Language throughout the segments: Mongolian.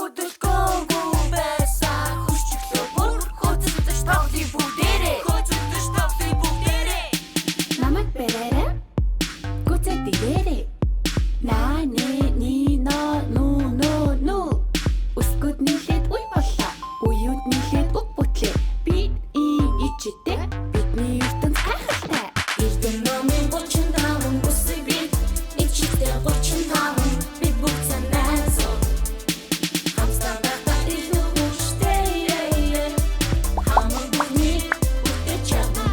Хөдөлгөөнгүй байсан хүчтэй бүр хөөцөлдөж тоглоё бүгдээрээ. Хөөцөлдөж тоглоё бүгдээрээ. Намайг бэрээрэ. Гүцээ дэгээрээ. На нэ ни но ну но ну. Өсгүүд нийлээд үе боллоо. Үеүд нийлээд үг бүтлээ. Би ийм ичтэй. Бидний ертөнц гайхалтай. Эрдэм номын 35 үсэг бид ичтэй 35 бид бүгд санаацуу. Хамстай байхдаа илүү хүчтэй. Хамаг бүхнийг бүтээж чадна.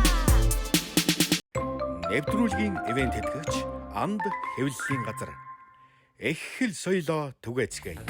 Нэвтрүүлгийн ивент тэтгэгч Анд хэвлэлийн газар. Их хэл соёлоо түгээцгээе.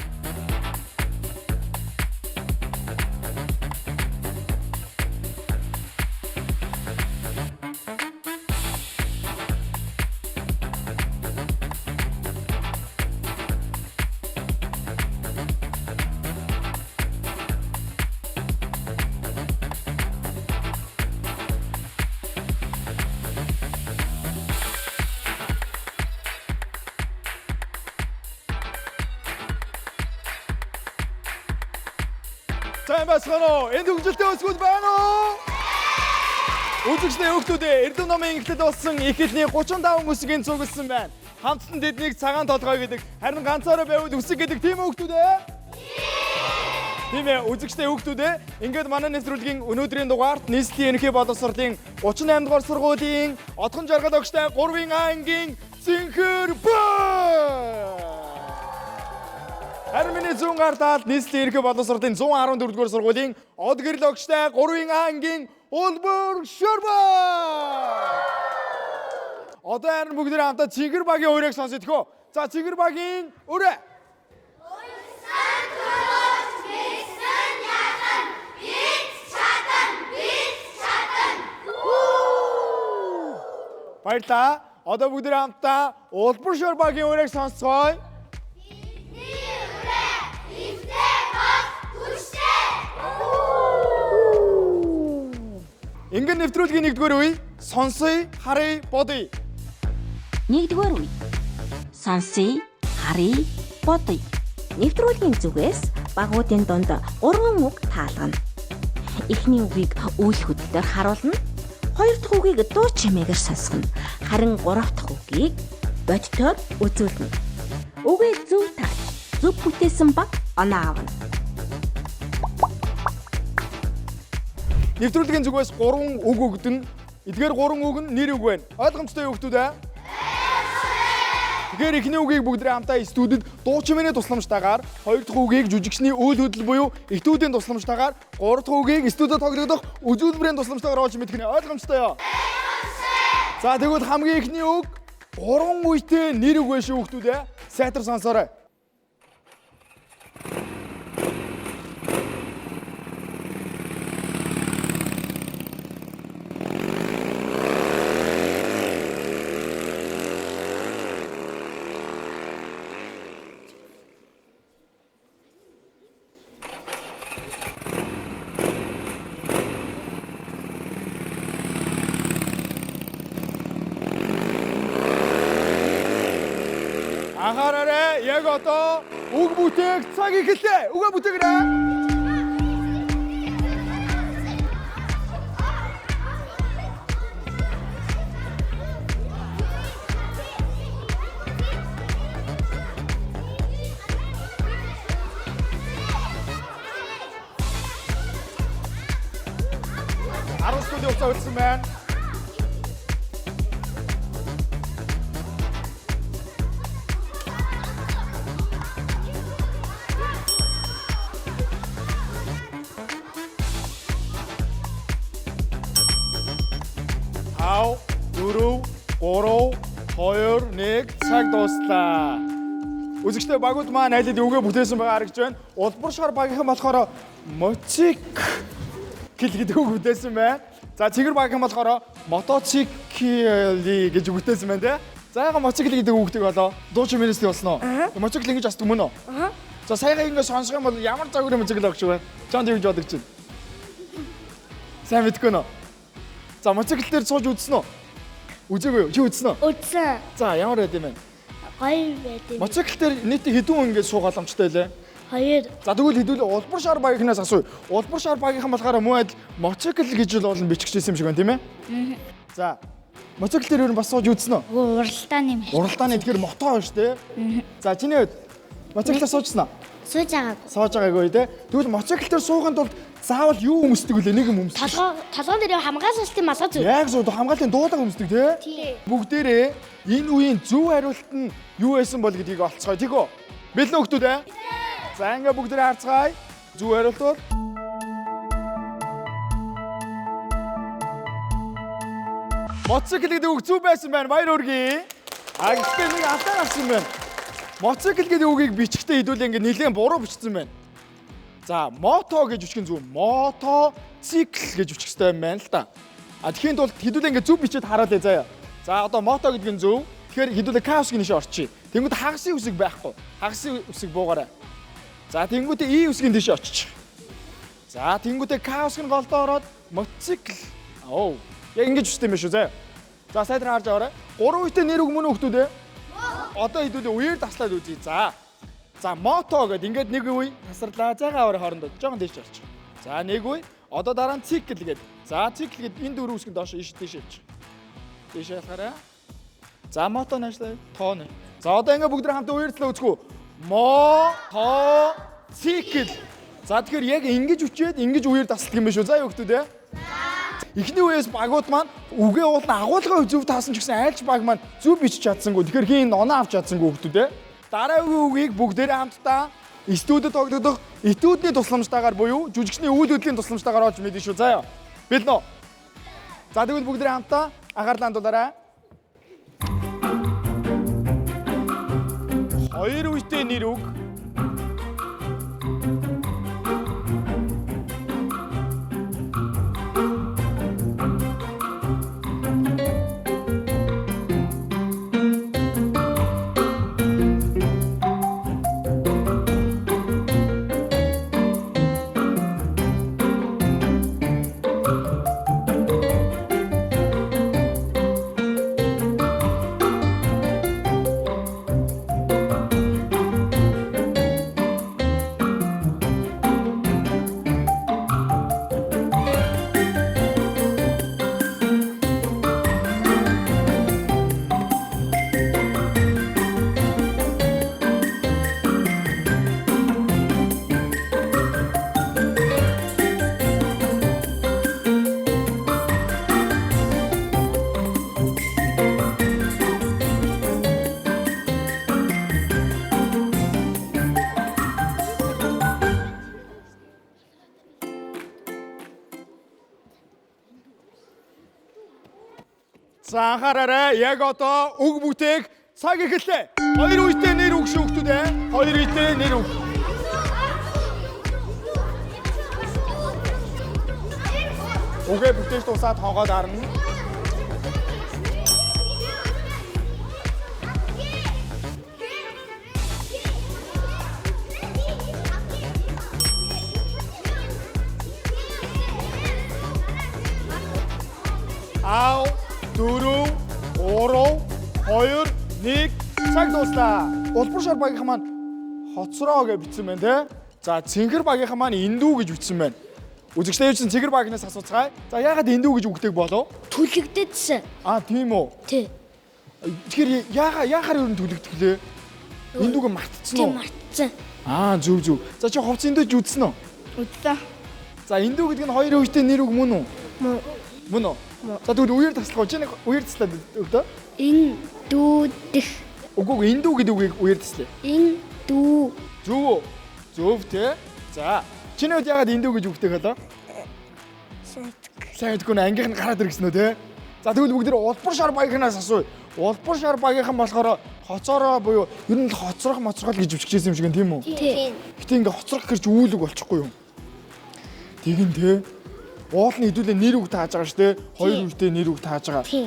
Сайн байцгаана уу? Энд хөгжилтэй өсгүүд байна уу? Үзэгчдээ хүүхдүүдээ Эрдэм номын эхлэл болсон их хэлний 35 үсгийн цугласан байна. Хамтдан тэднийг цагаан толгой гэдэг, харин ганцаараа байвал үсэг гэдэг тийм үү хүүхдүүдээ? Тийм ээ, үзэгчдээ хүүхдүүдээ ингээд манай нэвтрүүлгийн өнөөдрийн дугаарт нийслэлийн ерөнхий боловсролын 38 дугаар сургуулийн Отхон жаргал огштой 3-ын А ангийн Зинхэр Бөө! Харин миний зүүн гар талд нийслэлийн ерөнхий боловсролын 114 дугаар сургуулийн Од гэрэл огштой 3-ын А ангийн Улбар Шөрбаа! Одоо харин бүгд хамтдаа Цэнгэр багийн уриаг сонсъё тхөө. За Цэнгэр багийн уриа. Баярлалаа. Одоо бүгд хамтдаа Улбар Шөр багийн уриаг сонсцгоё. Ингэн нэвтрүүлгийн нэгдүгээр үе сонсъё, харъя, бодъё. Нэгдүгээр үе. Сонсъё, харъя, бодъё. Нэвтрүүлгийн зүгээс багуудын дунд 3 үг таалгана. Эхний үгийг үйл хөдлөлөөр харуулна. Хоёр дахь үгийг дуу чимээгээр сонсгоно. Харин гурав дахь үгийг бодитоор үзүүлнэ. Үгээ зөв тааж, зөв бүтээсэн баг оноо авна. Нэвтрүүлгийн зүгээс 3 үг өгдөн. Эдгээр 3 үг нь нэр үг байна. Ойлгомжтой юу хүмүүс ээ? Тэгэхээр эхний үгийг бүгдээ хамтдаа студид дуу чимээний тусламжтайгаар, хоёр дахь үгийг жүжигчний үйл хөдлөл буюу этүүдийн тусламжтайгаар, гурав дахь үгийг студид тоглогдох үзүүлбэрийн тусламжтайгаар олж мэдэх нь ойлгомжтой юу? За тэгвэл хамгийн эхний үг гурван үетэй нэр үг байх шүү хүмүүс ээ. Сайтар сонсоорой. Анхаараарай. Яг одоо үг бүтээх цаг эхэллээ. Үгээ бүтээгээрэй. Арван студийн хугацаа үлдсэн байна. Тав, дөрөв, гурав, хоёр, нэг цаг дууслаа. Үзэгчдээ багууд маань аль хэдийн үгээ бүтээсэн байгаа харагдж байна. Улбар шар багийнхан болохоор моцикл гэдэг үг бүтээсэн байна. За цэгэр багийнхан болохоор мотоцикли гэж бүтээсэн байна те. За яга моцикл гэдэг үгтэй болоо. Дуу чимээс болсон уу? Моцикл ингэж асдаг мөн үү? За саяга ингэ сонсох юм бол ямар загварын моцикл авч вэ? Чамд юу гэж бодож байна? Сайн мэдгүй нөө. За моцикл дээр сууж үзсэн үү? Үзээгүй юу? Чи үзсэн үү? Үзсэн. За ямар байд юм бэ? Гоё байд юм. Моцикл дээр нийт хэдэн хүн ингэж суух боломжтой лээ? 2. За тэгвэл хэдүүлээ улбар шар багийнхнаас асууя. Улбар шар багийнхан болохоор мөн адил моцикл гэж л болно биччихсэн юм шиг байна, тийм ээ? За. Моцикл дээр ер нь бас сууж үзсэн үү? Үгүй уралдааны юм. Уралдааны тэгэхээр мото байна шүү дээ. За чиний хувьд моциклаар суужсан уу? Сууж байгаагүй. Сууж байгаагүй те. Тэгвэл моцикл дээр суухын тулд заавал юу өмсдөг вүлээ? Нэг юм өмсдөг. Толгой толгойн дээр хамгаалалтын малгай зүг. Яг зөв хамгаалтын дуулага өмсдөг те. Тий. Бүгдээрээ энэ үеийн зөв хариулт нь юу байсан бол гэдгийг олцгоё. Тэг үү? Бэлэн хүмүүс ээ? За ингээ бүгдээрээ харцгаая. Зөв хариулт бол Моцикл гэдэг үг зөв байсан байна. Баяр хүргэе. А гэхдээ нэг алдаа гарсан байна. Моцикл гэдэг үгийг бичгтээ хэдүүлээ ингээ нэлээд буруу бичсэн байна. За, мото гэж бичих нь зөв. Мотоцикл гэж бичих хэрэгтэй юм байна л да. А тэгэхийн тулд хэдүүлээ ингээ зөв бичээд хараад ээ заяа. За, одоо мото гэдэг нь зөв. Тэгэхээр хэдүүлээ К үсгийн тийшээ орчие. Тэнгүүд хагасын үсэг байхгүй. Хагасын үсэг буугаарай. За, тэнгүүтээ И үсгийн тийшээ очиж. За, тэнгүүтээ К үсэг нь голдоо ороод мотоцикл. Оо, яг ингэж бичсэн юм байна шүү заяа. За, сайдраа харж аваарай. Гурван үетэй нэр үг мөн үү хүмүүс ээ? Одоо хэдүүлээ үеэр таслаад үзье. За. За, мото гэд ингээд нэг үе тасарлаа. Зайгаа аваарай хоорондоо. Жохон дээш орчих. За, нэг үе. Одоо дараа нь цикл гэд. За, цикл гэд энэ дөрөв үсгэн доош ийш дээш явчих. Дээш ялахаарай. За, мото наашлаа. Тоо нэ. За, одоо ингээд бүгд хамтаа үеэр талаа үзэх үү? Мо то цикл. За, тэгэхээр яг ингэж үчээд ингэж үеэр тасалдаг юм байна шүү. За, юу хүмүүс ээ? Эхний үеэс багууд маань үгээ уулна агуулгын зөв таасан ч гэсэн айлч баг маань зөв бичиж чадсангүй. Тэгэхээр хин энэ оноо авч чадсангүй хүмүүс ээ. Дараагийн үгийг бүгдээрээ хамтдаа студид тоглогдох этюдний тусламжтайгаар буюу жүжигчний үйл хөдлөлийн тусламжтайгаар олж мэднэ шүү. Заяа. Бэлэн үү? За тэгвэл бүгдээрээ хамтдаа анхаарлаа хандуулаарай. Хоёр үетэй нэр үг. За анхаараарай. Яг одоо үг бүтээх цаг эхэллээ. Хоёр үетэй нэр үг шүү хүмүүс ээ. Хоёр үетэй нэр үг. Үгээ бүтээж дуусаад тоогоо дарна. Аав, 4, 3, 2, 1 цаг дууслаа. Улбар шар багийнхан маань хоцроо гэж бичсэн байна те. За, цэнгэр багийнхан маань эндүү гэж бичсэн байна. Үзэгчдээ юу чинь цэнгэр багнаас асууцгаая. За, яагаад эндүү гэж үгдэг болов? Түлэгдэдсэн. Аа, тийм үү. Тий. Тэгэхээр яахаар ер нь түлэгдэх лээ? Эндүүг мартцсан Тий уу? мартсан. Аа, зөв зөв. За, чи хувц эндүүж үзсэн үү? Үзсэн. За, эндүү гэдэг нь хоёр үетэй нэр үг мөн үү? Мөн. Мөн үү? За, тэгвэл үеэр таслах уу? Чи нэг үеэр таслаад өг дөө. Энэ дүүдэх. Үгүй үгүй, эндүү гэдэг үгийг үеэр таслая. Энэ дүү. Зөв үү? Зөв те. За, чиний хувьд яагаад эндүү гэж үгтэй болоо? Сайн мэдгүй нэ ангийнх нь гараад ирсэн үү те. За тэгвэл бүгд тэр улбар шар багийнхнаас асууя. Улбар шар багийнхан болохоор хоцороо буюу ер нь л хоцрох моцрох л гэж биччихсэн юм шиг юм тийм үү? Тий. Гэтэ ингээ хоцрох гэрч үйл үг болчихгүй юм. Тэгин те. Уул нь хэдүүлээ нэр үг тааж байгаа шүү те. Хоёр үетэй нэр үг тааж байгаа. Тий.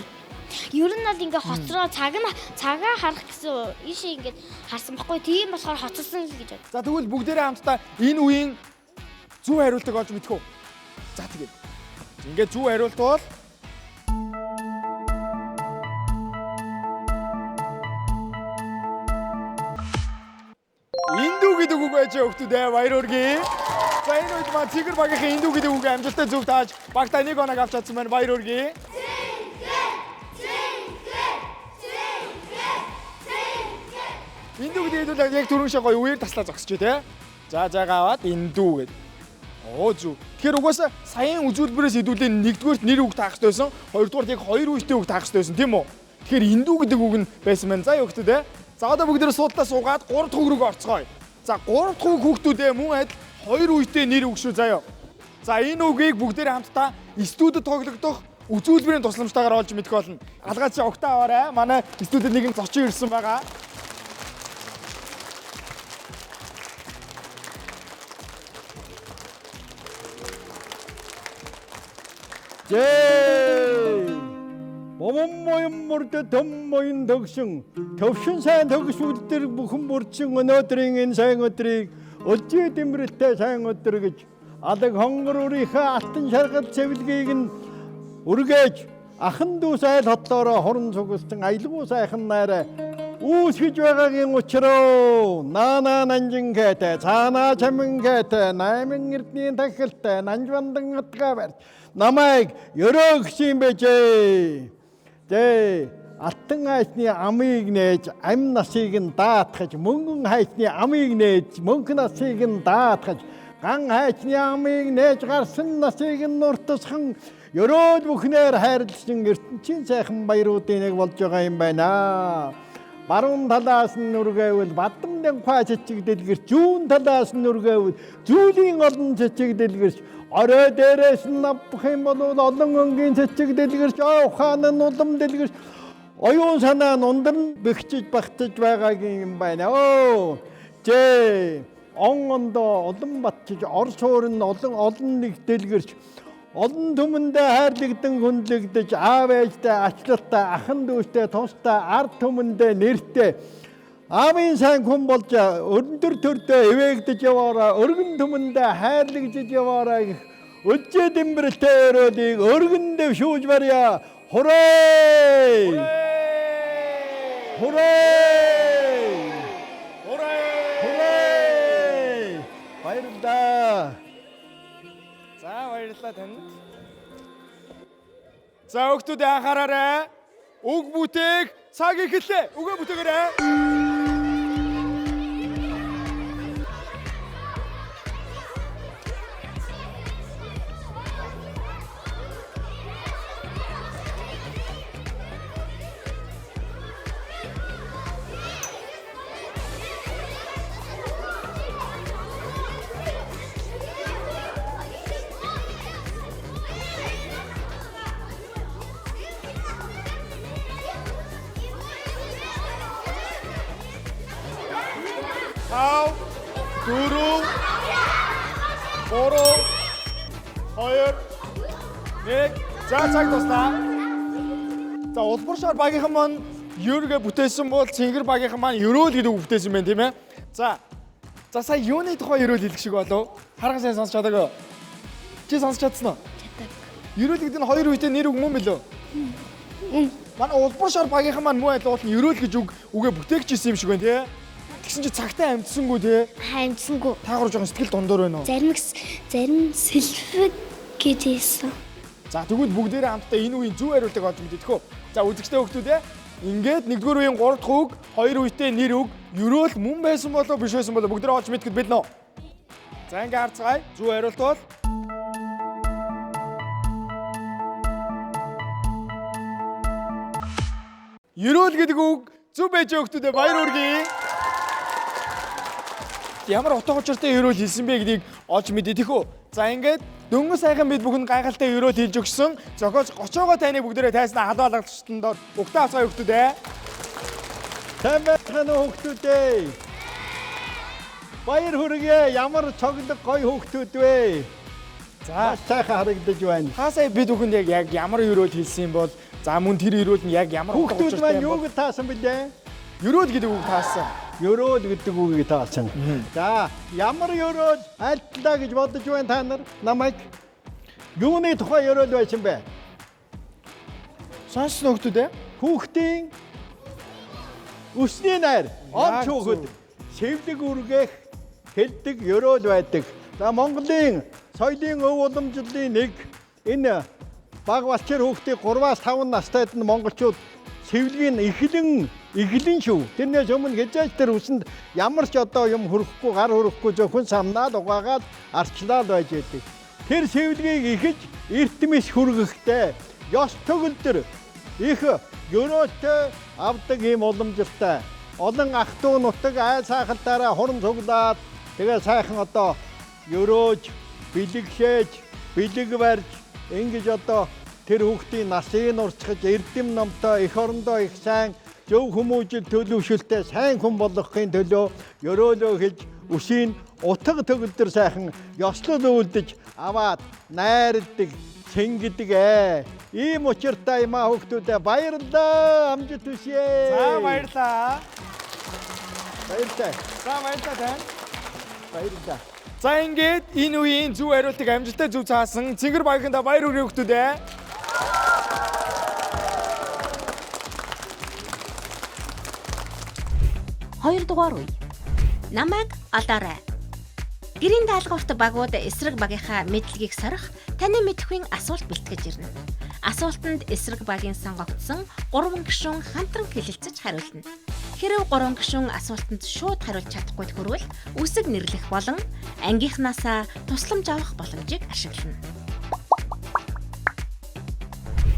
Ер нь бол ингээ хоцроо цаг нь цагаа харах гэсэн ийшээ ингээд харсан баггүй. Тийм болохоор хоцорсон л гэж бод. За тэгвэл бүгдээрээ хамтдаа энэ үеийн зөв хариултыг олж мэдэх үү? За тэгээд. Ингээд зөв хариулт бол энэ Эндүү гэдэг үг байж өгтүүдээ баяр хүргэе. За энэ үед маань Цэнгэр багийн эндүү гэдэг үг амжилттай зөв тааж багтаа нэг оног авч чадсан байна. Баяр хүргэе. Эндүү гэдэг хэдүүл яг түрүүн шиг гоё үер таслаа зогсож тий. За зайгаа аваад эндүү гэдэг. Оо зүг. Тэгэхээр угаасаа саяын үзүүлбэрээс хэдүүлээ нэгдүгээрт нэр үг таах хэрэгтэй байсан. Хоёрдугаарт яг хоёр үетэй үг таах хэрэгтэй байсан тийм үү? Тэгэхээр эндүү гэдэг үг нь байсан байна. За юу хүмүүс ээ. За одоо бүгдээ суудлаа суугаад 3 дахь үг рүү орцгоё. За 3 дахь үг хүүхдүүдээ мөн адил хоёр үетэй нэр үг шүү заяа. За энэ үгийг бүгдээрээ хамтдаа студид тоглогдох үзүүлбэрийн тусламжтайгаар олж мэдэх болно. Алгаач угтаа аваарай. Манай студид нэгэн зочин ирсэн байгаа. Момон моён мөрдө төм моён төгшин төвшин сайн төгс үлдэр бүхэн бүрчин өнөөдрийн энэ сайн өдрийг өлжий дэмрэлтэй сайн өдөр гэж алаг хонгор үрийнхээ алтан шаргал цэвлэгийг нь үргээж ахан дүүс айл хотлоороо хуран цугсдан аялгуу сайхан найраа үүсгэж байгаагийн учраа наана нанжингээтэй цаанаа чамингээтэй найман эрдний тахилтай нанжвандан атгаа барьж намайг өрөөгсөн юм байжээ. Тэ алтан айсны амыг нээж ам насыг нь даатгаж мөнгөн хайсны амыг нээж мөнгө насыг нь даатгаж ган хайсны амыг нээж гарсан насыг нь нуртасхан өрөөл бүхнээр хайрлсан ертөнцийн сайхан баяруудын нэг болж байгаа юм байна. Баруун талаас нь нүргээвэл бадам дэнхва цэцэг дэлгэрч, зүүн талаас нь нүргээвэл зүүлийн олон цэцэг дэлгэрч, орой дээрээс нь авах юм бол олон өнгийн цэцэг дэлгэрч, ой ухаан нь улам дэлгэрч, оюун санаа нь ундар нь бэхжиж багтаж байгаагийн юм байна. Өө зээ он ондоо улам батчиж, ор суур нь олон олон нэг дэлгэрч, олон түмэндээ хайрлагдсан хүндлэгдэж, аав ээжтэй, ачлалтай, ахан дүүстэй, тустай, ард түмэндээ нэртэй аавын сайн хүн болж өндөр төрдөө эвээгдэж яваараа, өргөн түмэндээ хайрлагдж яваараа гэх өлжээ дэмбэрэлтэй өрөөлийг өргөн дэвшүүлж барья. Хурээ! Хурээ! Хурээ! Баярлалаа. За баярлалаа танд. За өгтүүд анхаараарай. Үг бүтээх цаг эхэллээ. Үгээ бүтээгээрэй. Тав, дөрөв, гурав, хоёр, нэг. За цаг дуслаа. За улбар шар багийнхан маань ергээ бүтээсэн бол цэнгэр багийнхан маань ерөөл гэдэг үг бүтээсэн байна тийм ээ. За. За сая юуны тухай ерөөл хэлэх шиг болов? Харган сайн сонсч чадаагүй. Чи сонсч чадсан уу? Чадаг. Ерөөл гэдэг нь хоёр үетэй нэр үг мөн билүү? Манай улбар шар багийнхан маань мөн адил уул нь ерөөл гэж үг үгээ бүтээгч ирсэн юм шиг байна тий. Тэгсэн чи цагтаа амжсангүй тий. Хаамжсангүй. Та гур жоохон сэтгэл дундуур байна уу? Зарим сэлфэг гэж хэлсэн. За тэгвэл бүгдээрээ хамтдаа энэ үеийн зөв хариултыг олж мэдэх үү? За үзэгчтэй хүүхдүүд ээ. Ингээд нэгдүгээр үеийн 3 дахь үг, хоёр үетэй нэр үг, ерөөл мөн байсан болов биш байсан болов бүгдээрээ олж мэдэхэд бэлнэ үү? За ингээ харцгаая. Зөв хариулт бол ерөөл гэдэг үг зөв байж хүүхдүүдээ баяр хүргэе. Ямар утга учиртай ерөөл хэлсэн бэ гэдгийг олж мэдэх үү? За ингээд дөнгөж сайхан бид бүхэн гайхалтай ерөөл хэлж өгсөн. Зохиолч 30-ого таны бүгдээрээ тайснаа халуулагчтан дор угтаа авцгаа хүүхдүүд ээ. Сайн байцгаана уу хүүхдүүд ээ. Баяр хүргэе. Ямар цоглог гоё хүүхдүүд вэ? За Маш сайхан харагдаж байна. та сая бид бүхэнд яг ямар ерөөл хэлсэн юм бол за мөн тэр ерөөл нь яг ямар утга Хүүхдүүд учиртай маань юм юу бол гэж таасан бэлээ? ерөөл гэдэг үг таасан. Ерөөл гэдэг үгийг таасан. За, ямар ерөөл альтлаа гэж бодож байна та нар? Намайг юуны тухай ерөөл байсан бэ? Сонссон хүүхдүүд ээ. Хүүхдийн өсний найр, он Яг хүүхэд зөв. сэвлэг үргэх хэлдэг ёроол байдаг. За Монголын соёлын өв уламжлалын нэг энэ баг балчир хүүхдийг 3-аас 5 настайд нь монголчууд сэвлэгийн эхлэн шүү. Тэрнээс өмнө хязгаарч тэр үсэнд ямар ч одоо юм хөрөхгүй, гар хөрөхгүй зөвхөн самнаад угаагаад арчлаад байж байдаг. Тэр сэвлэгийг ихэж эртмэс хүргэхтэй ёс төгөлдөр их ёроолтой авдаг ийм уламжлалтай. Олон ах トゥ нутаг айл саахалтаараа хурам цуглаад тэгээ сайхан одоо ёроож, бэлэглээж, бэлэг барьж ингэж одоо тэр хүүхдийн насыг нурцгаж эрдэм номтой эх орондоо их сайн зөв хүмүүжил төлөвшөлтөй сайн хүн болгохын төлөө ёроолоо хийж үсийн утга төгөлдөр сайхан ёслол үйлдэж аваад найрладаг, цэнгэдэг ээ. Ийм учиртай юм аа хүүхдүүдээ баярлалаа. Амжилт хүсье. За баярлалаа. Баярлалаа. За баярлалаа тань. Баярлалаа. За ингээд энэ үеийн зөв хариултыг амжилттай зөв цаасан Цэнгэр багийнхандаа баяр хүргэе хүүхдүүдээ. Хоёрдугаар үе. Намайг олоорой. Гэрийн даалгаварт багууд эсрэг багийнхаа мэдлэгийг сорих таны мэдэхүйн асуулт бэлтгэж ирнэ. Асуултанд эсрэг багийн сонгогдсон 3 гишүүн хамтран хэлэлцэж хариулна. Хэрэв 3 гишүүн асуултанд шууд хариулж чадахгүй тохирвол үсэг нэрлэх болон ангийнхнаасаа тусламж авах боломжийг ашиглана.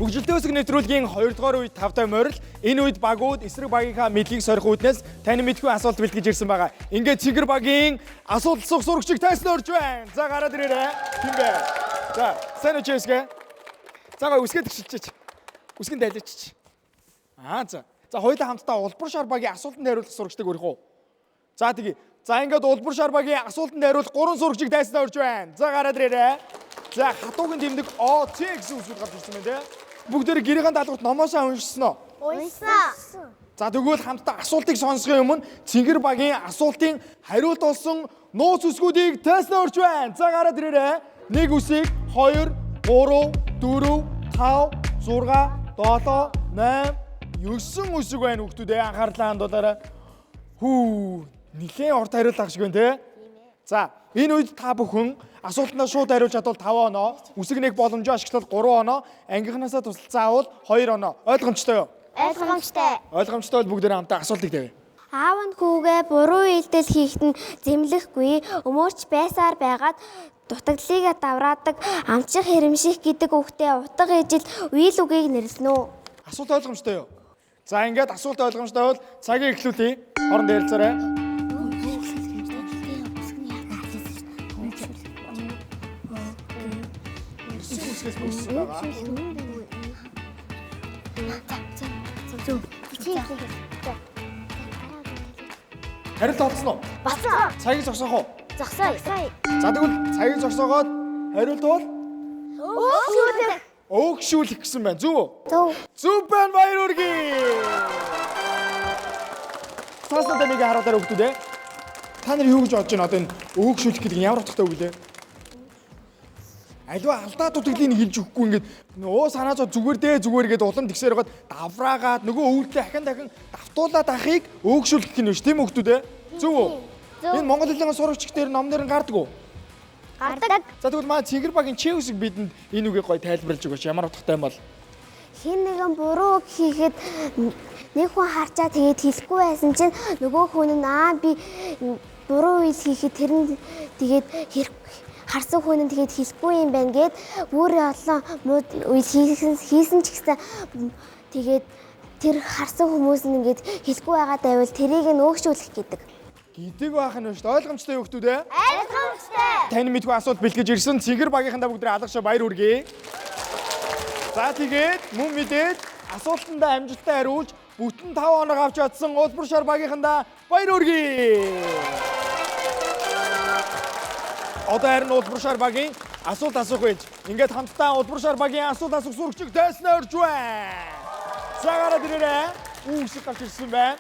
Хөгжилтэй үсэг нэвтрүүлгийн 2 дугаар үед тавтай морил энэ үед багууд эсрэг багийнхаа мэдлэгийг сорих үүднээс таны мэдгүй асуулт бэлтгэж ирсэн байгаа. Ингээд Цэнгэр багийн асуулт асуух сурагчийг тайсан орж байна. За гараад ирээрэй. Хин бэ? За сайн уу чэсгэ? За гой үсгээ тэгшилчээч. Үсгэн дайлчаач. Аа за. За хоёулаа хамтдаа улбар шар багийн асуултанд хариулах сурагчдыг өрөх үү? За тэгье. За ингээд улбар шар багийн асуултанд хариулах 3 сурагчийг тайсан орж байна. За гараад ирээрэй. За хатуугийн тэмдэг О Ц гэсэн үсгүүд гарч ирсэн байна те. Бүгдээр гэрийн даалгаварт номоосоо уншсан уу? Уншсан. За тэгвэл хамтдаа асуултыг сонсохын өмнө Цэнгэр багийн асуултын хариулт болсон нууц үсгүүдийг тестнэ орж байна. За гараад ирээрэй. 1 үсэг, 2, 3, 4, 5, 6, 7, 8, 9 үсэг байна хүүхдүүдээ анхаарлаа хандуулаарай. Хүү, нилээн урт хариулт авах шиг байна те. За, энэ үед та бүхэн асуултандаа шууд хариулж чадвал 5 оноо, үсэг нэг боломжоо ашиглавал 3 оноо, ангийнхнаасаа тусалцсан авал 2 оноо. Ойлгомжтой юу? Ойлгомжтой. Ойлгомжтой бол бүгдээрээ хамтдаа асуултыг тавья. Аав нь хүүгээ буруу үйлдэл хийхэд нь зэмлэхгүй, өмөрч байсаар байгаад дутагдлыг давраадаг амчих хэрэмших гэдэг үгтэй утга ижил үйл үгийг нэрлэнэ үү? Асуулт ойлгомжтой юу? За ингээд асуулт ойлгомжтой бол цагийг эхлүүлье. Хооронд ярилцаарай. Үсгээс бүрдсэн байгаа. Хариулт олсон уу? Болсон. Цагийг зогсоох уу? Зогсоё. За тэгвэл цагийг зогсоогоод хариулт бол Өөгшүүлэх. өөгшүүлэх гэсэн байна. Зөв үү? Зөв. Зөв байна, баяр хүргэе. Цааснаа таныг харуулаар өгдөө дээ. Та нар юу гэж бодож байна? Одоо энэ өөгшүүлэх гэдэг нь ямар утгатай үг лээ? Аливаа алдаа дутагдлыг хэлж өгөхгүй ингээд өө санаа зов зүгээр дээ зүгээр гэдээ улам тэгсээр байгаад давраагаад нөгөө өвөлтөө ахин дахин давтуулаад ахыг өөгшүүлэх гэх нь биш тийм үү хүмүүс ээ? Зөв үү? Зөв. Энэ монгол хэлний сурагч дээр ном дээр нь гардаг уу? Гардаг. За тэгвэл манай Цэнгэр багийн чи үсэг бидэнд энэ үгийг гоё тайлбарлаж өгөөч. Ямар утгатай юм бол? Хин нэгэн буруу үг хийхэд нэг хүн харчаа тэгээд хэлэхгүй байсан чинь нөгөө хүн нь аа би буруу үйл хийхэд тэр нь тэгээд харсан хүн нь тэгээд хэлэхгүй юм байна гэд бүр олон муу үйл хийсэн ч гэсэн тэгээд тэр харсан хүмүүс нь ингээд хэлэхгүй байгаа дайвал тэрийг нь өөгшүүлэх гэдэг. Гэдэг байх нь шүү дээ. Ойлгомжтой юу хүмүүс ээ? Ойлгомжтой. Таны мэдгүй асуулт бэлтгэж ирсэн Цэнгэр багийнхандаа бүгд алгашаа баяр хүргэе. За тэгээд мөн мэдээд асуултандаа амжилттай хариулж бүтэн 5 оног авч чадсан Улбар шар багийнхандаа баяр хүргэе. Одоо харин Улбар шар багийн асуулт асуух байж. Ингээд хамтдаа Улбар шар багийн асуулт асуух сурагчийг тайснаа орж байна. За гараад ирээрэй. Үүсэг гарч ирсэн байна.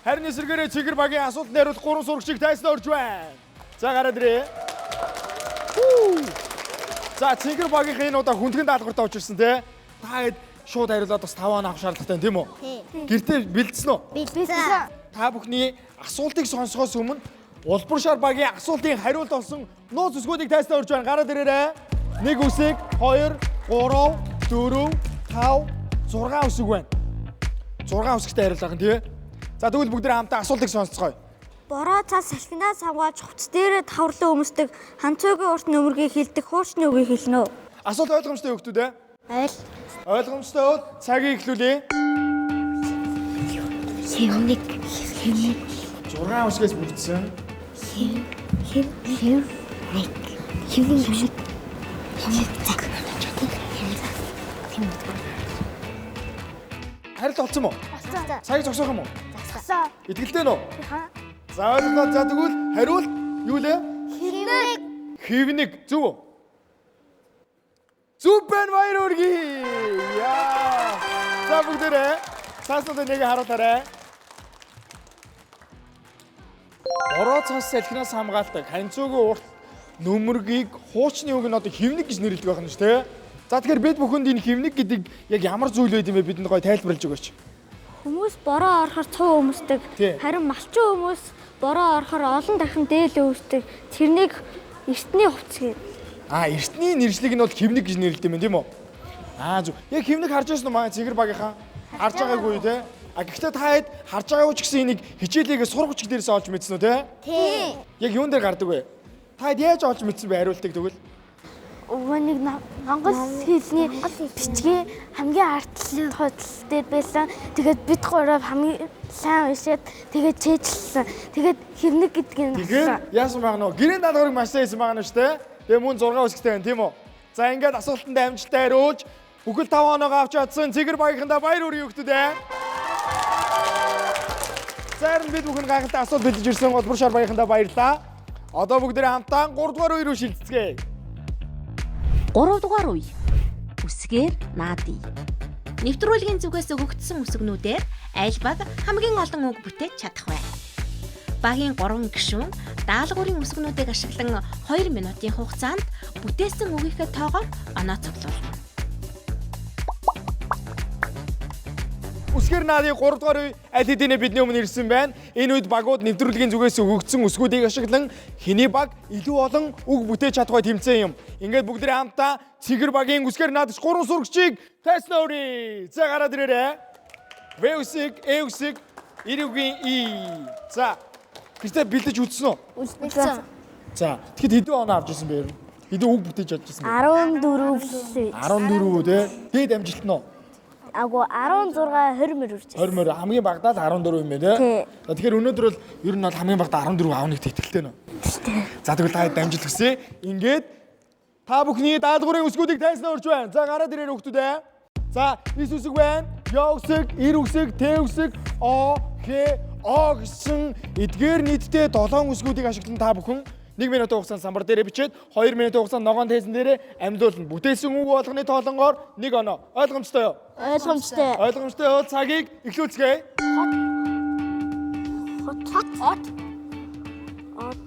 Харин эсрэгээрээ Цэнгэр багийн асуултанд хариулах 3 сурагчийг тайснаа орж байна. За гараад ирээ. За Цэнгэр багийн энэ удаа хүндгэн даалгаварт орж ирсэн те. Та хэд шууд хариулаад бас 5 он авах шаардлагатай тийм үү? Тийм. Гэртээ бэлдсэн үү? Бэлдсэн. Та бүхний асуултыг сонсохоос өмнө Улбар шар багийн асуултын хариулт болсон нууц үсгүүдийг тайснаа урьж байна. Гараад ирээрэй. 1 үсэг, 2, 3, 4, 5, 6 үсэг байна. 6 үсэгтэй хариулт авах нь тий. За тэгвэл бүгд хамтдаа асуултыг сонсцгоё. Бороо цас салхинаас хамгаалж хувцас дээрээ таварлан өмсдөг, ханцуугийн урт нөмөргийг хилдэг, хуучны үгийг хэлнэ үү? Асуулт ойлгомжтой юу хүмүүс ээ? Ойл. Ойлгомжтой бол цагийг эхлүүлье. Хэвник. Хэвник. 6 үсгээс бүрдсэн. Хэв. Хэв. Хэв. Нэг. Хэвник. Хэвник. Хэвник. Хариулт олцсон мó? Олцсон. Цагийг зогсоох юм уу? Зогсоо. Итгэлтэй нөө? За ойлголоо. За тэгвэл хариулт юу лээ? Хэвник. Хэвник зөв үү? Зөв байна, баяр хүргэе. Яа. За бүгдээрээ цааснуудаа нэг харуулаарай. Бороо цас салхинаас хамгаалдаг ханцуугийн урт нөмөргийг хуучны үг нь одоо хэвник гэж нэрлэдэг байх нь шүү дээ. За тэгэхээр бид бүхэнд энэ хэвник гэдэг яг ямар зүйл байд юм бэ, бидэнд гоё тайлбарлаж өгөөч. Хүмүүс бороо орохоор цуу өмсдөг. Тий. Харин малчин хүмүүс бороо орохоор олон дахин дээл өвсдөг. Тэрнийг эртний хувцас гэдэг. А, эртний нэршлиг нь бол хэвник гэж нэрлэдэг юм тийм үү? Аа зөв. Яг хэвник харж байсан уу манай цэгэр багийнхаа? Харж байгаагүй те. А гэхдээ та хэд харж байгаагүй ч гэсэн энийг хичээлээгээ сургууч дээрээс олж мэдсэн үү те? Тий. Яг юун дээр гардаг вэ? Та хэд яаж олж мэдсэн бэ хариултыг тэгвэл? Өвөө нэг монгол хэлний бичгийн хамгийн артлын хуудас дээр байсан. Тэгээд бид гурав хамгийн сайн уншаад тэгээд чэйжлсэн. Тэгээд хэвник гэдгийг нь Тэгэхээр яасан байгаа нөө? Гэрийн даалгаврыг маш сайн хийсэн байгаа нь шүү дээ. Тэгээ мөн 6 үсгтэй байна тийм үү? За ингээд асуултанд амжилттай хариулж бүхэл 5 оноогоо авч чадсан цэгэр багийнхандаа баяр хүргэе өгтөд ээ. За харин бид бүхэн гайхалтай асуулт бэлдэж ирсэн Улбар шар багийнхандаа баярлалаа. Одоо бүгдээрээ хамтдаа 3 дугаар үе рүү шилжицгээе. 3 дугаар үе. Үсгээр наадъя. Нэвтрүүлгийн зүгээс өгөгдсөн үсгнүүдээр аль баг хамгийн олон үг бүтээж чадах вэ? Багийн 3 гишүүн даалгаврын үсгнүүдийг ашиглан 2 минутын хугацаанд бүтээсэн үгийнхээ тоогоор оноо цуглуулна. Үсгээр наадын 3 дугаар үе аль хэдийнэ бидний өмнө ирсэн байна. Энэ үед багууд нэвтрүүлгийн зүгээс өгөгдсөн үсгүүдийг ашиглан хэний баг илүү олон үг бүтээж чадах бай тэмцээн юм. Ингээд бүгдээ хамтдаа цэгэр багийн үсгээр наадч 3 сурагчийг тайснаа өрье. За гараад ирээрэй. В үсэг, Э үсэг, Р үгийн И. За. Гэхдээ бэлдэж үзсэн үү? Үлдсэн. За. Тэгэхэд хэдэн оноо авч ирсэн бэ? Хэдэн үг бүтээж чадчихсан бэ? 14 14 тий. Дээд амжилт нь уу? Агуу 16 20 мөр үрж. 20 мөр хамгийн багадаа л 14 юм байна тий. За тэгэхээр өнөөдөр бол ер нь бол хамгийн багадаа 14 аавна гэдэгт итгэлтэй нөө. За тэгвэл та хэд амжилт хүсье. Ингээд та бүхний даалгаврын үсгүүдийг тайснаа урьж байна. За гараад ирээр хүүхдүүд ээ. За ис үсэг байна. Ё үсэг, ир үсэг, т үсэг, о, х, о гэсэн эдгээр нийтдээ 7 үсгүүдийг ашиглан та бүхэн 1 минутын хугацаанд самбар дээрээ бичээд 2 минутын хугацаанд ногоон тайзан дээрээ амьдуулна. Бүтээсэн үг болгоны тоолонгоор 1 оноо. Ойлгомжтой юу? Ойлгомжтой. Ойлгомжтой бол цагийг эхлүүлцгээе. Хот. От. От.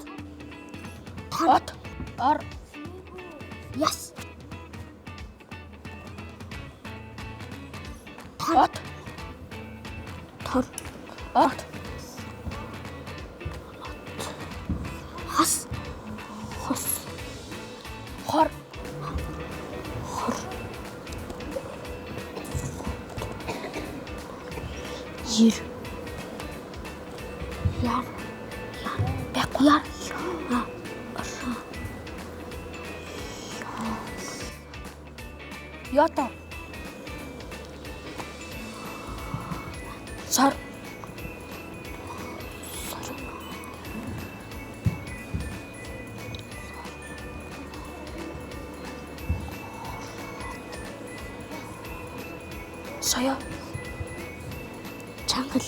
От. Ор. Яс. Тор. Тор. От. Хос. Хос. Хор. Хор. Ер. Яр. Яр. Байхгүй яр. Ята. Сар. Соёо. Чангал.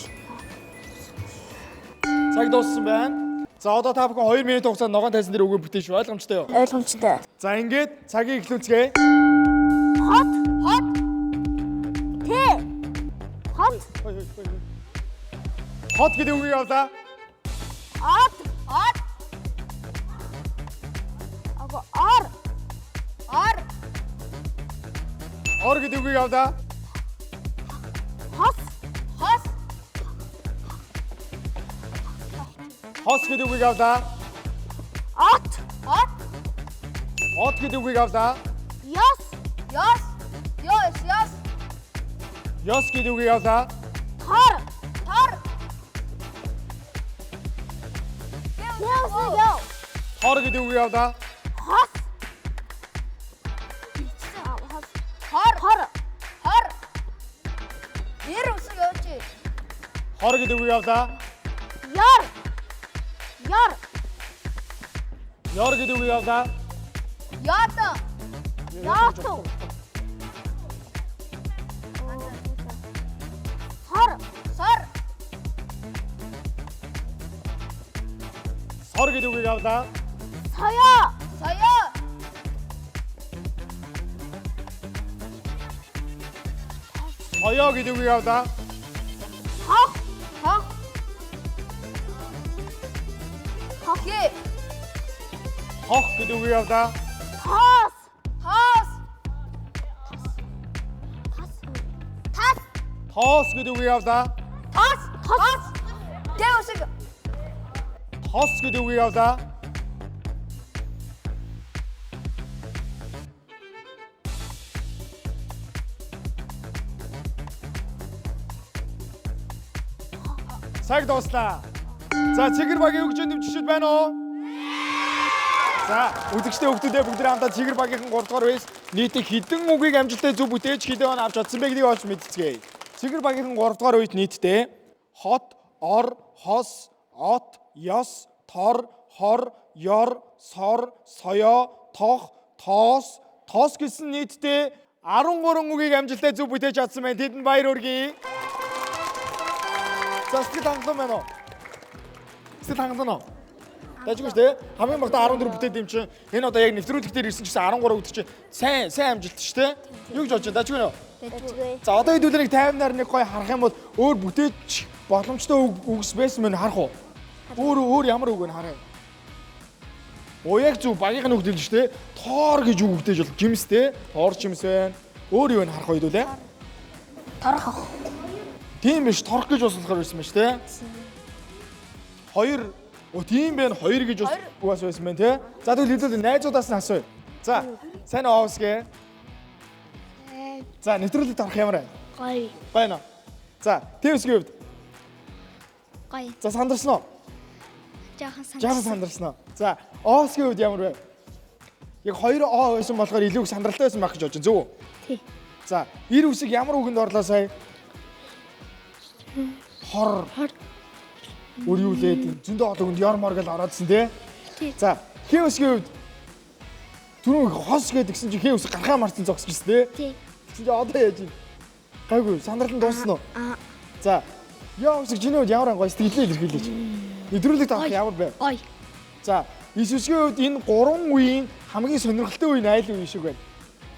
Цаг дууссан байна. За одоо та бүхэн 2 минутын хугацаанд ногоон тайзан дээр үгээ бүтээш шүү. Ойлгомжтой юу? Ойлгомжтой. За ингээд цагийг эхлүүлцгээе. Хот. Хот. Т. Хот. Хот гэдэг үгийг авлаа. Од. Од. Аго ор. Ор. Ор гэдэг үгийг авлаа. Хос. Хос. Хос гэдэг үгийг авлаа. От. От. От гэдэг үгийг авлаа. Ёс. Ёс. Ёс. Ёс. Ёс гэдэг үгийг авлаа. Тор. Тор. Ёс. Ёс. Тор гэдэг үгийг авлаа. Хос. Хор. Хор. Хор. Эр үсэг явууч. Хор гэдэг үгийг авлаа. Ёр. Ёр. Ёр гэдэг үгийг авлаа. Ётон. Ётон. Сор. Сор. Сор гэдэг үгийг авлаа. Соёо. Соёо. Соёо гэдэг үгийг авлаа. Хох. Хох. Хохи. Хох гэдэг үгийг авлаа. Тоос. Тоос. Тас. Тас. Тоос гэдэг үгийг авлаа. Тоос. Тоос. Д үсэг. Тос гэдэг үгийг авлаа. Цаг дууслаа. За, Цэгэр багийн хөгжин дэмжигчид байна уу? За, үзэгчдээ хүүхдүүдээ бүгд хамтдаа Цэгэр багийнхан 3 дугаар үеэс нийтдээ хэдэн үгийг амжилттай зөв бүтээж хэдэн он авч чадсан бэ гэдгийг олж мэдцгээе. Цэгэр багийнхан 3 дугаар үед нийтдээ хот, ор, хос, от, ёс, тор, хор, ёр, сор, соёо, тох, тоос, тос гэсэн нийтдээ 13 үгийг амжилттай зөв бүтээж чадсан байна. Тэдэнд баяр хүргэе. За, сэтгэл хангалуун байна уу? Сэтгэл хангалуун уу? Дажгүй шүү дээ. Хамгийн багадаа 14 бүтээд юм чинь энэ одоо яг нэвтрүүлэг дээр ирсэн чинь 13 гэдэг чинь сайн сайн амжилт шүү дээ. Юу гэж бодож байна? Дажгүй нөө? Дажгүй. За, одоо хэдүүлээ нэг 50-аар нэг гоё харах юм бол өөр бүтээж боломжтой үгс байсан мөн харах уу? Өөр өөр ямар үг вэ харъя? Оо яг зөв багийнх нь үг дэлж шүү дээ. Тоор гэж үг бүтээж бол жимс дээ. Тоор жимс байна. Өөр юу вэ харах уу хэдүүлээ? Торох. Тийм биш, торох гэж бас болохоор байсан байна шүү дээ. Хоёр. Оо тийм байна. Хоёр гэж бас байсан байна тий. За тэгвэл хэдүүлээ найзуудаас нь асууя. За, сайн уу Овсгэ? За, нэвтрүүлэгт орох ямар байна? Гоё. Байна. За, тийм үсгийн хувьд. Гоё. За, сандарсан уу? Жаахан Жаахан сандарсан уу? За, Овсгийн хувьд ямар вэ? Яг 2 О байсан болохоор илүү их сандралтай байсан байх гэж бодож байна. Зөв үү? Тий. За, эр үсэг ямар үгэнд орлоо сая? Хор. Хор. Өөр юу лээд зөндөө олон үгэнд ёр мор гэж ороодсэн тий? Тий. За, хээ үсгийн хувьд түрүүн хос гэдгсэн чинь хээ үсэг гарахаа марцсан зогсож ирсэн тий? Тий. Тэгсэн чинь одоо яаж юм? Гайгүй, сандрал нь дууссан уу? Аа. За, яа үсэг чиний хувьд ямар гоё сэтгэлээ илэрхийлээч. Нэвтрүүлэгт авах ямар байв? Гоё. За, Иесусгийн хувьд энэ гурван үеийн хамгийн сонирхолтой үе нь аль үе шиг байна?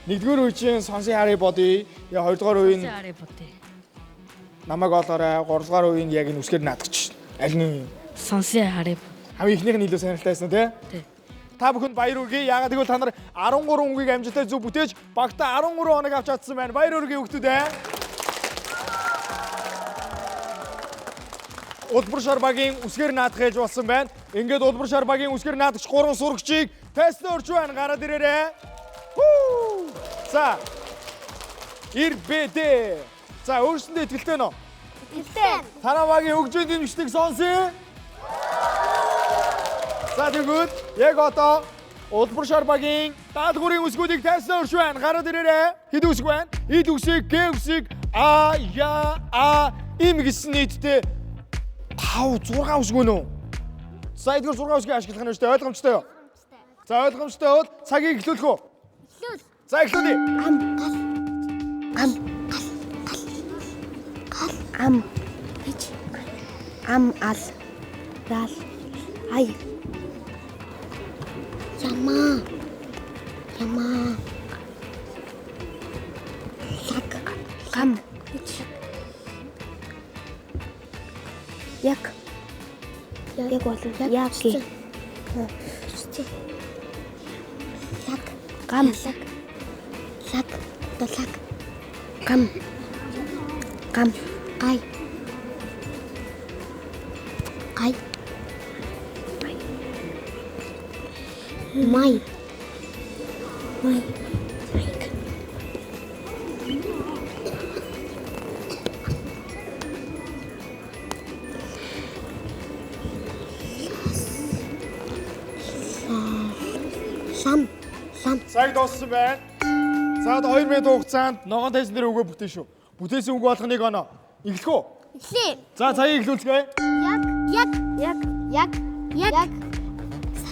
Нэгдүгээр үе чинь сонсын харыг бодъё. Я хоёрдугаар үе нь Харыг бодъё. намайг олоорой. Гуравдугаар үе нь яг энэ үсгээр наадагч. Аль нь үе? Сонсын харыг. Хамгийн эхнийх нь илүү сонирхолтой байсан тий? Тий. Та бүхэнд баяр хүргэе. Яагаад гэвэл та нар 13 үгийг амжилттай зөв бүтээж багтаа 13 хоног авч чадсан байна. Баяр хүргэе хүүхдүүд ээ. Улбар шар багийн үсгээр наадах хийж болсон байна. Ингээд Улбар шар багийн үсгээр наадагч 3 сурагчийг тестэн орч байна. Гараад ирээрэй. Хүү! За. Ир Б Д. За, өөрсөндөө итгэлтэй нөө. Итгэлтэй. Танаа багийн хөгжлийн дэмжлэг сонсъё. За, тэгвэл яг одоо Улбар шар багийн даалгаврын үсгүүдийг тайснаа өрш байна. Гараад ирээрэй. Хэд үсэг байна? Эд үсэг, Г үсэг, А, Я, А, М гэсэн нийтдээ 5 6 үсэг өнөө. За, эдгээр 6 үсгийг ашиглах нь шүү дээ. Ойлгомжтой юу? За, ойлгомжтой бол цагийг эхлүүлэх үү? Эхлүүл. За, эхлүүлье. Ам гал. Ам гал. Гал. Гал. Ам. Хич. Ам ал. Рал. Ай. Ямаа. Ямаа. Лаг. Гам. Хич. Яг. Яг болов. Яг. Лаг. Гам. Лаг. Лаг. Дулаг. Гам. Гам. Гай. Гай. Май. Май. Майк. Лам. Лам. Цаг дууссан байна. За одоо 2 минут хугацаанд ногоон тайзан дээр үгээ бүтээн шүү. Бүтээсэн үг болгоныг оноо. Эхлэх үү? Эхлэе. За цагийг эхлүүлцгээе. Яг. Яг. Яг. Яг. Яг.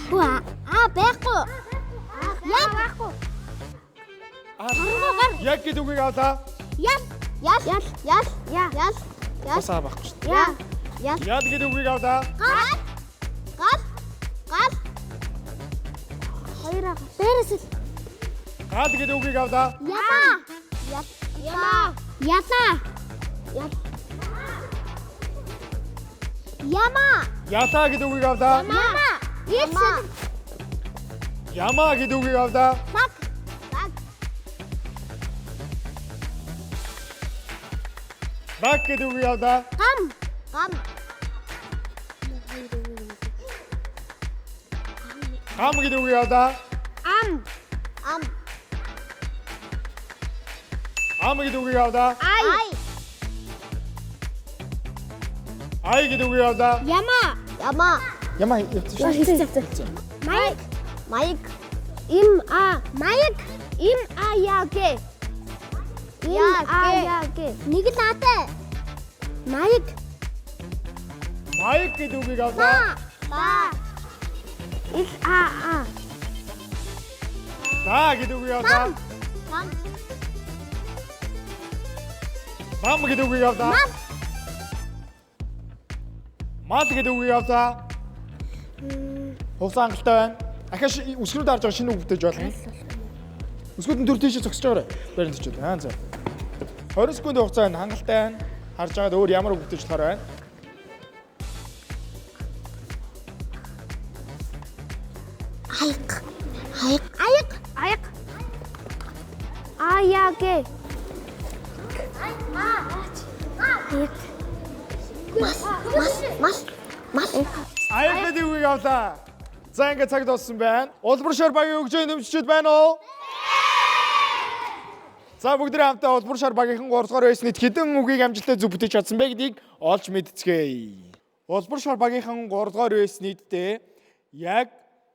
Хүү аа байхгүй. Яг байхгүй. Яг гэдэг үгийг авлаа. Ял. Ял. Ял. Ял. Ял. Ял. Бас аа байхгүй шүү. Ял. Ял. Ял гэдэг үгийг авлаа. Гал. Гал. Гал. Хоёр аа. Дээрээс л. Гал гэдэг үгийг авлаа. Яма. Ял. Яма. Ялаа. Ял. Яма. Ялаа гэдэг үгийг авлаа. Яма. Яма. Ямаа гэдэг үгийг авлаа. Баг. Баг. Баг гэдэг үгийг авлаа. Гам. Гам. Гам гэдэг үгийг авлаа. Ам. Ам. Ам гэдэг үгийг авлаа. Ай. Ай гэдэг үгийг авлаа. Яма. Яма. Ямаа явчихсан шүү. Майк. Майк. Им а. Майк. Им а я г. Им а я г. Нэг л аатай. Майк. Майк гэдэг үгийг авлаа. Ба. Ил а а. За гэдэг үгийг авлаа. Мам. Мам гэдэг үгийг авлаа. Мам. Мал гэдэг үгийг авлаа. Хугацаа хангалттай байна. Ахаа өсгөрүүд харж байгаа шинэ үг бүтээж болно. Өсгүүд нь төр тийшээ зогсож байгаарай. Барин тийшээ. Аа за. 20 секунд хугацаа байна. Хангалттай байна. Харж байгаад өөр ямар үг бүтээж болохоор байна. Аяг. Аяг. Аяг. Аяг. А я г. Аяг. Мас. Мас. Мас. Мас. Аяг гэдэг үгийг авлаа. За ингээд цаг дууссан байна. Улбар шар багийн өгжөө нэмжчүүд байна уу? За бүгдээ хамтдаа Улбар шар багийнхан 3 дугаар байсны хэдэн үгийг амжилттай зөв бүтээж чадсан бэ гэдгийг олж мэдцгээе. Улбар шар багийнхан 3 дугаар байсны нийтдээ яг,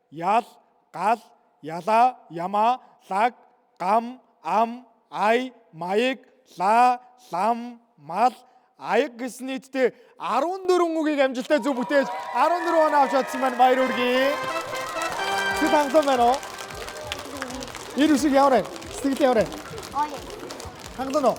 ял, гал, ялаа, ямаа, лаг, гам, ам, ай, маяг, ла, лам, мал, аяг гэсэн нийтдээ 14 үгийг амжилттай зөв бүтээж 14 оноо авч чадсан байна. Баяр хүргэе. Сэтгэл хангалуун байна уу? Ир үсэг ямар байна? Сэтгэл ямар байна? Гоё. Хангалуун уу?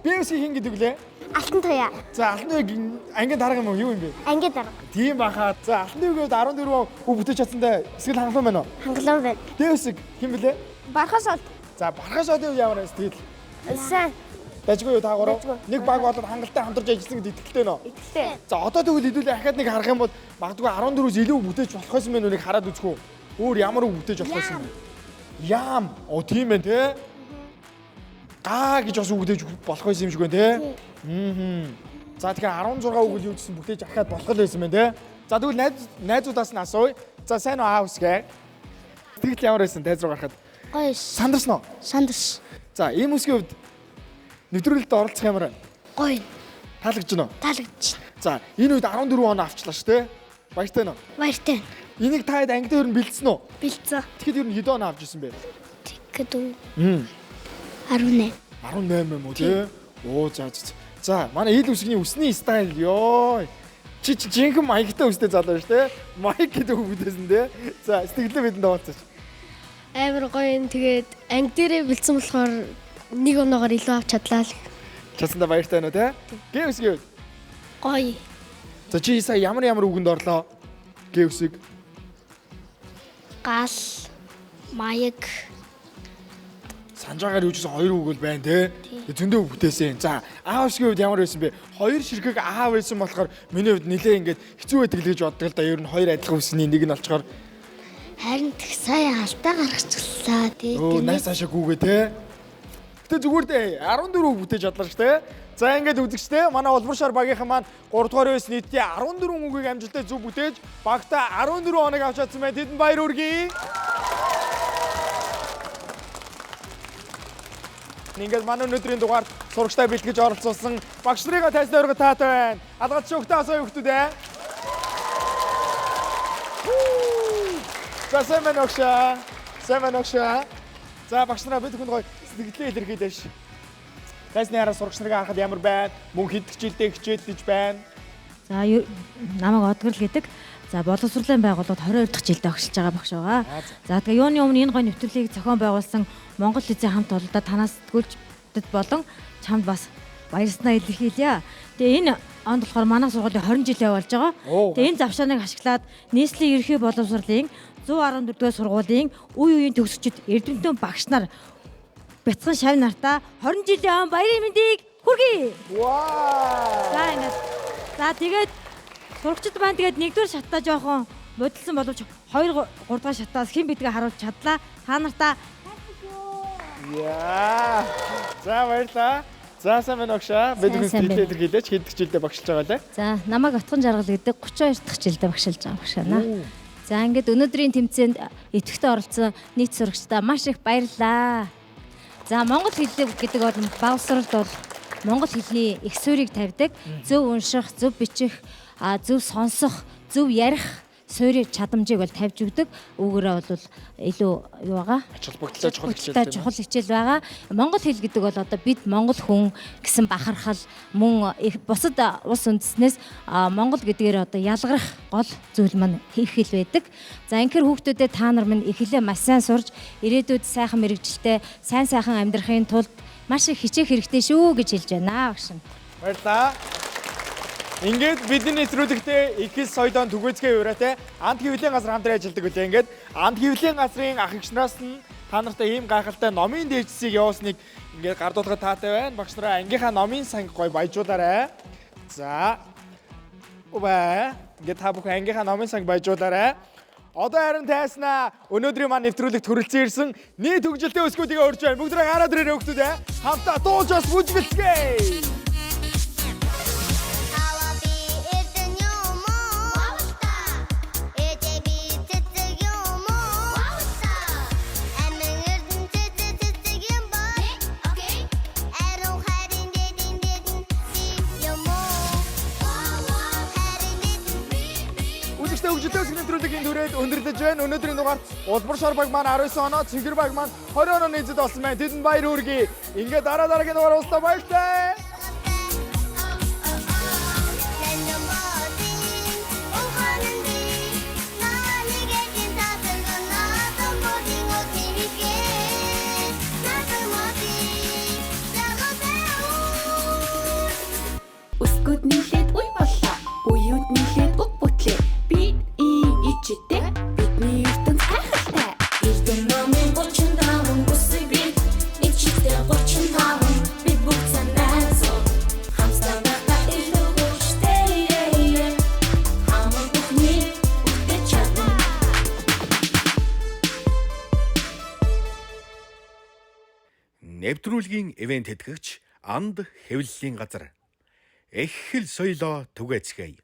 Би үсгийг хэн гэдэг лээ? Алтан туяа. За алтан туяаг ангийн дарга юм уу? Юу юм бэ? Ангийн дарга. Тийм баха. За алтан туяаг 14 үг бүтээж чадсандаа сэтгэл хангалуун байна уу? Хангалуун байна. Дэ үсэг хэн блэ? Бархас од. За бархас одын ямар байна сэтгэл? Сайн. Дажгүй юу та гурав? Нэг баг болоод хангалттай хамтарч ажилласан гэдээ итгэлтэй нөө. Итгэлтэй. За одоо тэгвэл хэдүүлээ ахаад нэг харах юм бол магадгүй 14-өөс илүү бүтээж болох байсан байх нүг хараад үзэх үү? Өөр ямар үг бүтээж болох байсан бэ? Яам. Оо тийм ээ те. Гаа гэж бас үг бүтээж болох байсан юм шиг байна те. Аа. За тэгэхээр 16 үг л юу гэсэн бүтээж ахаад болох л байсан байна те. За тэгвэл найзуудаас нь асууя. За сайн уу аа үсгээ. Сэтгэл ямар байсан тайз руу гарахад? Гоё. Сандарсан уу? Сандарсан. За ийм үсгийн хувьд нэвтрүүлэлд оролцох ямар байна? Гоё. Таалагдж байна уу? Таалагдж байна. За энэ үед 14 оноо авчлаа шүү дээ. Баяртай нөө? Баяртай. Энийг та хэд анги дээр нь бэлдсэн үү? Бэлдсэн. Тэгэхэд ер нь хэдэн оноо авч ирсэн бэ? Тэгэхэд 18. 18 юм уу тий? Оо за за. За манай ил үсгний үсний стайл ёо. Чи чи жинхэнэ маягтай үстэй залуу шүү дээ. Маяг гэдэг үг бүтээсэн тий. За сэтгэлдээ бидэнд хаваалцаач. Амар гоё юм. Тэгээд анги дээрээ бэлдсэн болохоор нэг оноогоор илүү авч чадлаа л. Чадсандаа баяртай байна уу тий? Гэ үсгийн үед. Гоё. За чи сая ямар ямар үгэнд орлоо? Гэ үсэг. Гал, маяг. Санжаагаар юу ч гэсэн хоёр үг л байна те. Зөндөө үг бүтээсэн. За аав үсгийн хувьд ямар байсан бэ? Хоёр ширхэг аав байсан болохоор миний хувьд нилээ ингээд хэцүү байдаг л гэж боддог л да. Ер нь хоёр адилхан үсний нэг нь олчоор Харин тэг сая алдаа гаргачихлаа тий. Өө найс цаашаа гүүгээ те. Гэтэ зүгээр дээ 14 үг бүтээж чадлаа шүү те. За, ингээд үзэгчдээ, манай Улбар шар багийнхан маань 3 дугаар үеэс нийтдээ 14 үгийг амжилттай зөв бүтээж, багтаа 14 оног авч чадсан байна. Тэдэнд баяр хүргэе. Ингээд манай өнөөдрийн дугаард сурагчтай бэлтгэж оролцуулсан багш нарыгаа тайзны өргө таатай байна. Алгалч өгтөө асуу хүмүүс ээ. За, сайн байна огшаа. Сайн байна огшаа. За, багш нараа, бид бүхэнд гоё сэтгэлээ илэрхийлээш. Тайзны хараа сурагч нарыг харахад ямар байна? Мөн хэд хичээлдээ хичээлдэж байна? За, намайг Одгорл гэдэг. За, боловсруулалтын байгууллагад 22 дахь жилдээ огшилж байгаа багш байгаа. За, тэгээ юуны өмнө энэ гоё нэвтрүүлгийг зохион байгуулсан Монгол лицей хамт олондоо танаас сэтгүүлчдэд болон чамд бас баярснаа илэрхийлье. Тэгээ энэ онд болохоор манай сургуулийн 20 жилээ болж байгаа. Тэгээ энэ завшааныг ашиглаад нийслэлийн ерөнхий боловсролын 114 дугаар сургуулийн үе үеийн төгсөгчд, эрдэмтэн багш нар, бяцхан шав нартаа 20 жилийн он баярын мэндийг хүргэе. Вау! За, ингээд. За, тэгээд сурагчид маань тэгээд нэгдүгээр шатаа жоохон модалсан боловч 2 3 дугаар шатаас хэн бидгээ харуулж чадлаа. Та нартаа Яа. За, баярлалаа. За, сайн байна огшаа. Бид Сайн, бүхэн сайн сэтгэлээ байна. илэрхийлээч, хэд хичээлдээ багшилж байгаа лээ? За, намайг Отгон Жаргал гэдэг, 32 дахь жилдээ багшилж байгаа багш байна. За, ингээд өнөөдрийн тэмцээнд идэвхтэй оролцсон нийт сурагчдаа маш их баярлалаа. За, монгол хэл гэдэг бол боловсролд бол монгол хэлний их суурийг тавьдаг. Зөв унших, зөв бичих, зөв сонсох, зөв ярих суурь чадамжийг бол тавьж өгдөг. Үүгээрээ бол илүү юу байгаа? Ач холбогдолтой чухал хичээл Та тийм ээ. чухал хичээл байгаа. Монгол хэл гэдэг бол одоо бид монгол хүн гэсэн бахархал, мөн их бусад улс үндэснээс монгол гэдгээр одоо ялгарах гол зүйл маань их хэл байдаг. За, инхээр хүүхдүүдэд та нар минь их хэлээ маш сайн сурч, ирээдүйд сайхан мэрэгжилтэй, сайн сайхан амьдрахын тулд маш их хичээх хэрэгтэй шүү гэж хэлж байна багш нь. Баярлалаа. Ингээд бидний нэвтрүүлэгтээ их хэл соёлоон түгээцгээ уриатай Анд хэвлэлийн газар хамтран ажилладаг үлээ. Ингээд Анд хэвлэлийн газрын ах эгч нараас нь та нартай ийм гайхалтай номын дээжсийг явуулсныг ингээд гардуулахад таатай байна. Багш нараа, ангийнхаа номын санг гоё баяжуулаарай. За. Үбэ. Ингээд та бүхэн ангийнхаа номын санг баяжуулаарай. Одоо харин тайснаа өнөөдрийн маань нэвтрүүлэгт хүрэлцэн ирсэн нийт хөгжилтэй өсгүүдийг урьж байна. Бүгд гараад ирээрэй, хүүхдүүд ээ. Хамтдаа дуулж бас бүжгэлцгээе. Аваа би эрдэн юм уу? Ээжээ би цэцэг юм уу? Амин эрдэн цэцэг цэцэг юм бол Ариун харин дэдэн дэдэн би юм уу? Харин дэдэн Үзэгчдээ, хөгжилтэй өсгөх нэвтрүүлгийн түрээд өндөрлөж байна. Өнөөдрийн дугаарт Улбар шар баг маань 19 оноо, Цэнгэр баг маань 20 онооны эзэд болсон байна. Тэдэнд баяр хүргэе. Ингээд дараа дараагийн дугаар уулзлаа, баяртай. Нэн модин ухаан би нанигэдин татсан надан модин отигэ надан модин заготэу. Өсгүүд нийлээд үе боллоо. Үеүд нийлээд үг бүтлээ. Бид ийм ичтэй. Бидний ертөнц гайхалтай. Эрдэм номын 35 үсэг, бид ичтэй 35, бид бүгд сайн найзууд, хамтдаа байхдаа илүү хүчтэй, хамаг бүхний бүтээж чадна. Нэвтрүүлгийн ивент тэтгэгч Анд хэвлэлийн газар. Их хэл соёлоо түгээцгээе.